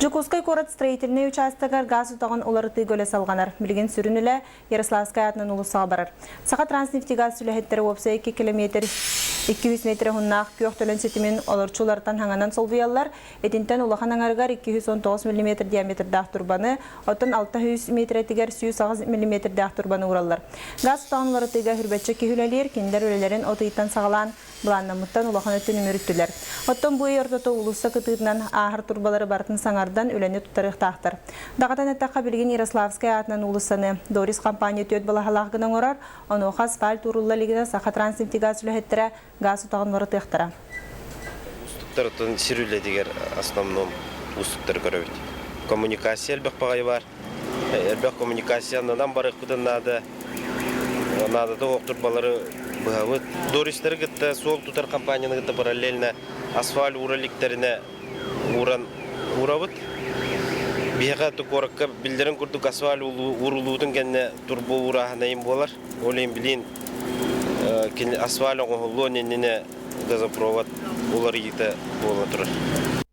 Дьокуускай куорат строительнай учаастагар гаас утаҕын уларытыыга үлэ салҕанар. Билигин сүрүн үлэ Ярославскай аатынан уулуссаҕа барар. Саха Транснефтегаз үлэһиттэрэ уопсай 2 километр 200 метр уһуннаах күөх төлөн ситимин олорчу уларытан хаҥанан солбуйаллар. Итинтэн улахан аҥарыгар 219 мм диаметрдаах турбаны, оттон 600 метрэтигэр 108 мм турбаны уураллар. Газ утаҕын уларытыыга хүрбэччэ киһи үлэлиир, кинилэр үлэлэрин от ыйтан саҕалаан былааннаммыттан улахан өттүн үмүрүттүлэр. Оттон бу ый ортото уулусса кытыытынан ааһар турбалары барытын саҥардан үлэни туттарыахтаахтар. Даҕатан эттэххэ, билигин Ярославскай аатынан уулуссаны Дорис компания түөрт балаһалаах гына оҥорор, онуоха асфальт уурулла илигинэ Сахатранснефтегаз үлэһиттэрэ гаас утаҕын барытыахтара. Уустуктартан сир үлэтигэр основном уустуктары көрөбүт. Коммуникация элбэх баҕайы баар. Элбэх коммуникациянан барыахпытын наада. Наадата суох турбалары быһабыт. Дористары кытта суол тутар компанияны кытта параллельно асфальт уура иликтэринэ ууран уурабыт. Биһиэхэ куоракка биллэрин курдук асфальт уурулуутун кэннэ турбо уурааһынайым буолар. Ол иһин билин асфальт оҥоһуллуон иннинэ газопровод уларыйыыта буола турар.